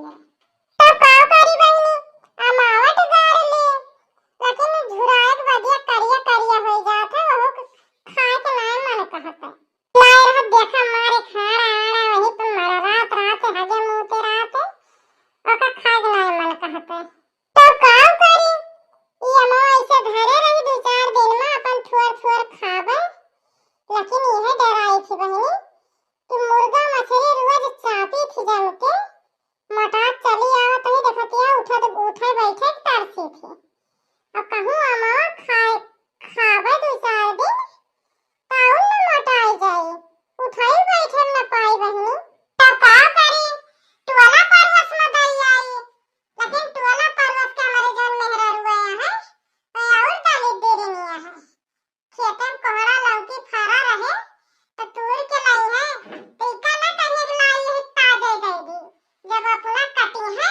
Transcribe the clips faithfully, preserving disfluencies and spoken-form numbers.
तो का करी बहिनी, अमावट गार ले, लेकिन झुराए के बदिया करिया करिया होइ जात है, ओहू खाए के नाय मन कहत है। लाए रहत देखा मारे खाड़ा आड़ा वही पे मररात रहत है, हगे मूते रहत है, ओका खाए के नाय मन कहत है। तो का करी, ई अमवा ऐसे धरे रही दू चार दिन में अपन थोर थोर खाबे, लेकिन इहे डराई थी बहिनी कि मुर्गा मछरी रोज चापी थी जम के, मोटात चली आवत ही देखतिया उठत उठे बैठे के तरसी थी। अब कहूँ अमवा खाए खाबे दू चार दिन, तउन न मोटाई जाई, उठाई बैठे न पाई बहिनी। तब का करी, टोला परवस में दई आई, लेकिन टोला परवस के हमरे जौन मेहरारू आया है, वह और दाली दे देनी है। खेते में कोहड़ा लौकी फरा रहे, तो तूर के लाई है, तो इका न कहिए कि लाई है, ताजे दे दी। जब अपना कटी है,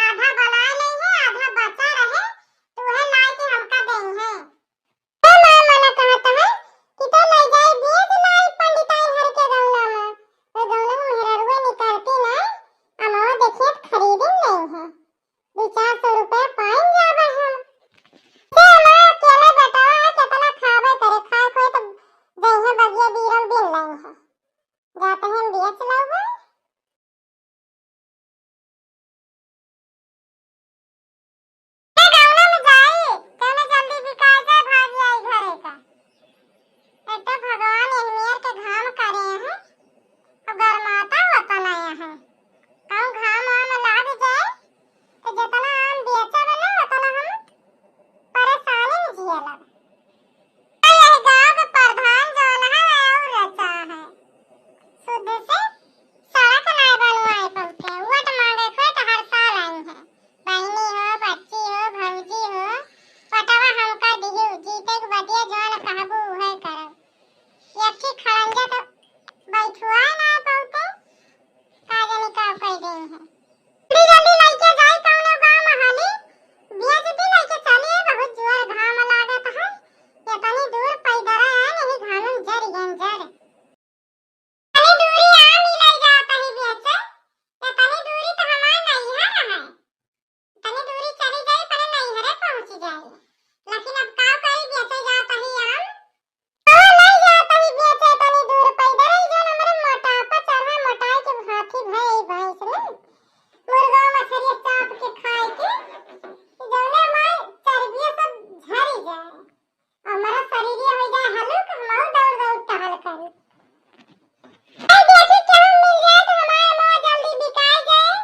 आधा बना ले है, आधा बचा रहे, तो वह लाई के हमका दे है। ए माँ, मना कहत है कि तो ले जाए बेच लाई पंडिताई घर के गौना में। तो गौना में मेहररुए निकलती ना, अमवा देखिए तो खरीदिन नहीं है। दू चार सौ रुपया पाइन जाबे हम। ए माँ, अकेले बेटवा है, कितना खाबे करे, खाए खोए तो जइहे बगिया बीरम बिन लई है। जाते हैं बेच लौबे। ए गौना में जाई, कौनो जल्दी बिकाई जाए, भागी आई घरे का। एक तो भगवान एहनियर के घाम करे हैं, अब गरमाता वतन आया है। कहूँ घाम वाम लाग जाए, तो जितना आम बेचब ना, उतना हम परेशानी में जिए लग। यह गाँव के प्रधान जौन है, और रचा है। शुद्ध से सड़क नाय बनवाए पहुँचे, वोट मांगे खोट हर साल आई है। बहिनी हो, बच्ची हो, भौजी हो, पटवा हमका दिहू, जीते के बदिया जौन कहबू उहे करब। ये अच्छी खड़ंजा तो बैठुआ ना पहुँचे, का जाने का कह गई है। जल्दी जल्दी लइके जाई कौनो गाँव में हाली, बेच दी लइके चली, बहुत जोर घाम लागत है। इतनी दूर पैदल आए नहीं, घाम में जर गन जर। इतनी दूरी आम ही लई जात ही बेचे, इतनी दूरी तो हमार नैहर है। इतनी दूरी चली जाई, पर नैहरे पहुँच जाई। लेकिन अब का करी, बेचे जात ही आम। हाँ, लई जात ही बेचे तनी दूर पैदल, ई जौन हमरे मोटापा चढ़ा, मोटाई के हाथी भई भैंस ने। मुर्गा मछरी चाप के खाए के, जौने माय चर्बिया सब झरी जाए। हमरा शरीर हो जाए हलुक, हम दौड़ दौड़ टहल करी। ए, देखी केहू मिल जाए तो हमार माँ जल्दी बिकाई जाए।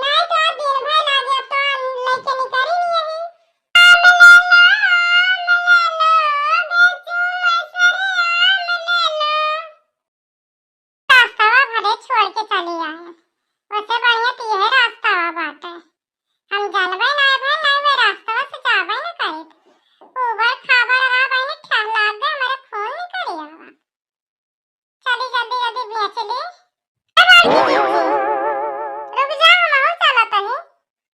नहीं तो दिन भर लागे, अब तो लइके निकली नहीं है। आम ले लो, आम ले लो, बेचू मछरी आम ले लो। रास्तावा भले छोड़ के चली आए, वैसे बढ़िया तो यह रास्तावा बाटे। हम जानबे ना भे, नहीं वे रास्तावा से जाबे ना करित। उबड़ खाबड़ रहा बहिनी, ठहला दे, हमारे खून निकल आवा। चली जल्दी जल्दी बेच ली। ए बड़की जीजी, रुक जाओ, हमहू चलत हई।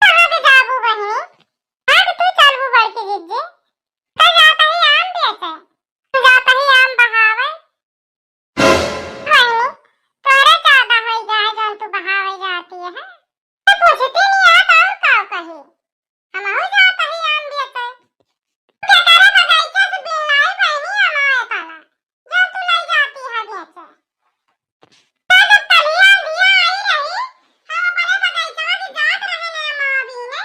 कहाँ के जाबू बहिनी? हाँ, तो तू चलबू बड़की जीजी। तो जात ही आम बेचे, तू जात ही आम बहावे। बहिनी, तोरे ज्यादा होई गया है जौन तू बहावे जाती है। तो पूछती नहीं आप और का कही? हमहू जात ही आम बेचे। केकरे बगीचा से बिलाई बहिनी अमवा एतना, जो तू ले जाती है बेचे। तो जब कलिया अंधिया आई रही, हम अपने बगीचा के जात रहे ना अमवा बीने,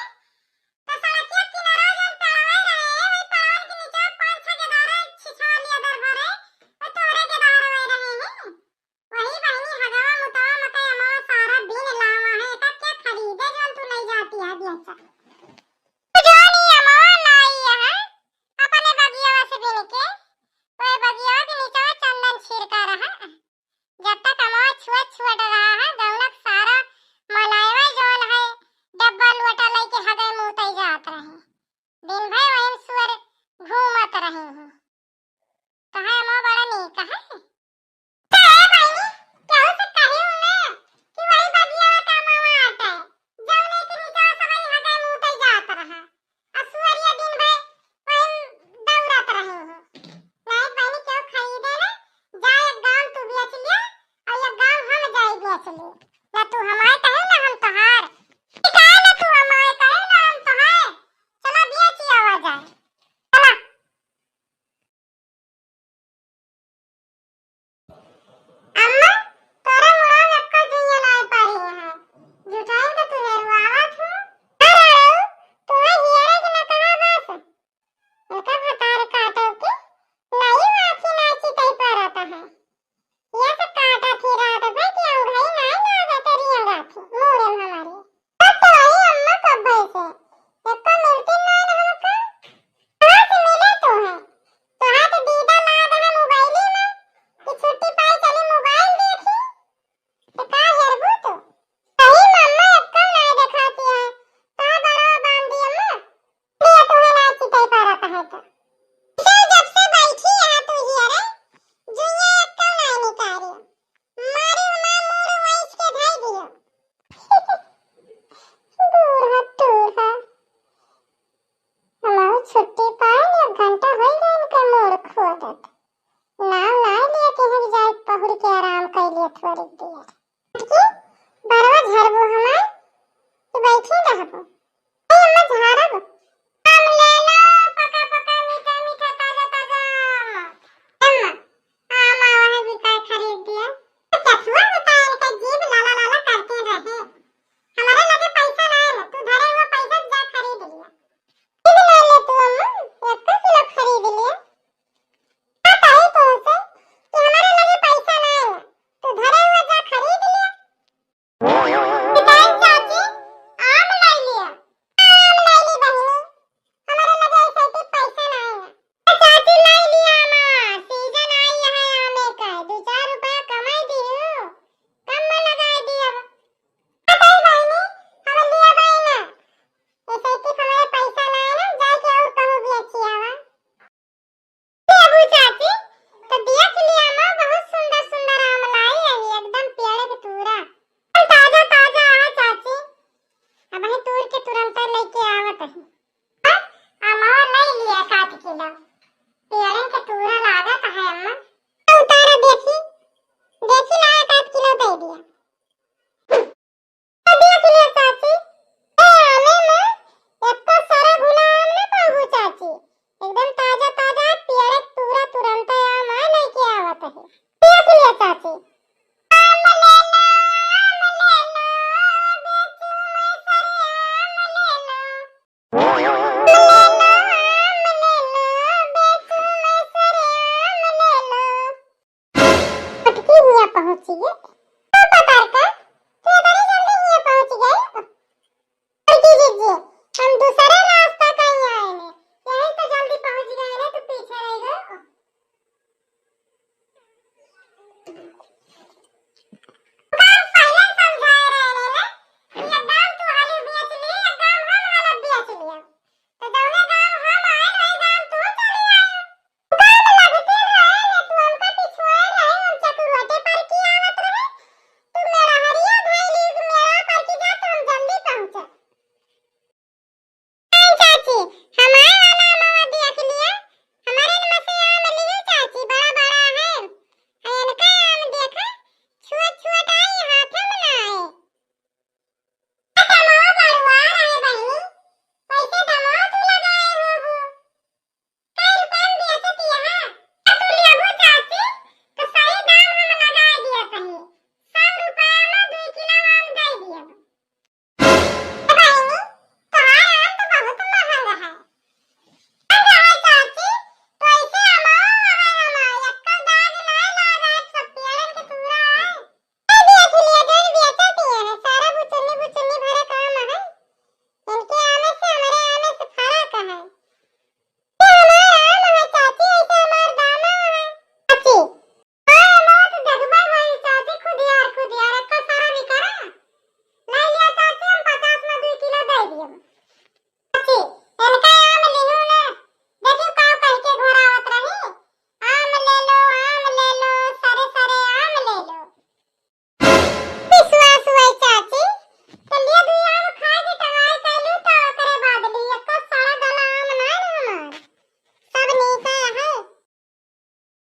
तो सड़किया किनारा जौन पड़वे रहे, वही पड़वे के नीचे पाँच छह गेदारे छिछवा लिया दर भरे, वो तोहरे गेदार रहे हैं। वही बहिनी हगवा मुतवा मकई अमवा सारा बीन लावा है, एका के खरीदे जौन तू ले जाती है बेचा। तू जौन ई अमवा लाई है, अपने बगियावा से बीन के, ओए बगियावा के नीचवा चंदन छिड़का रहा। जब तक अमवा छुअत छुअत रहा है, जौनक सारा मनैवा जौन है, डब्बा लोटा लेके हगई मूतई जात रहे। दिन भर वही में सुअर घूमत रही हैं। कहे अमवा बड़ा नीक है। तो ए बहिनी, केहू से कही ना कि वही बगिया का अमवा आटे, जौने के नीचे सबही हगई मूतई जात रहा। आ सुअरिया दिन भर वही दौड़त रहे हैं। नहीं बहिनी, केहू खरीदे ना, जा एक गाँव तू बेच लिया, और एक गाँव हम जाई बेच ली। ना तू हमार कहे ना हम तोहार, बाबू।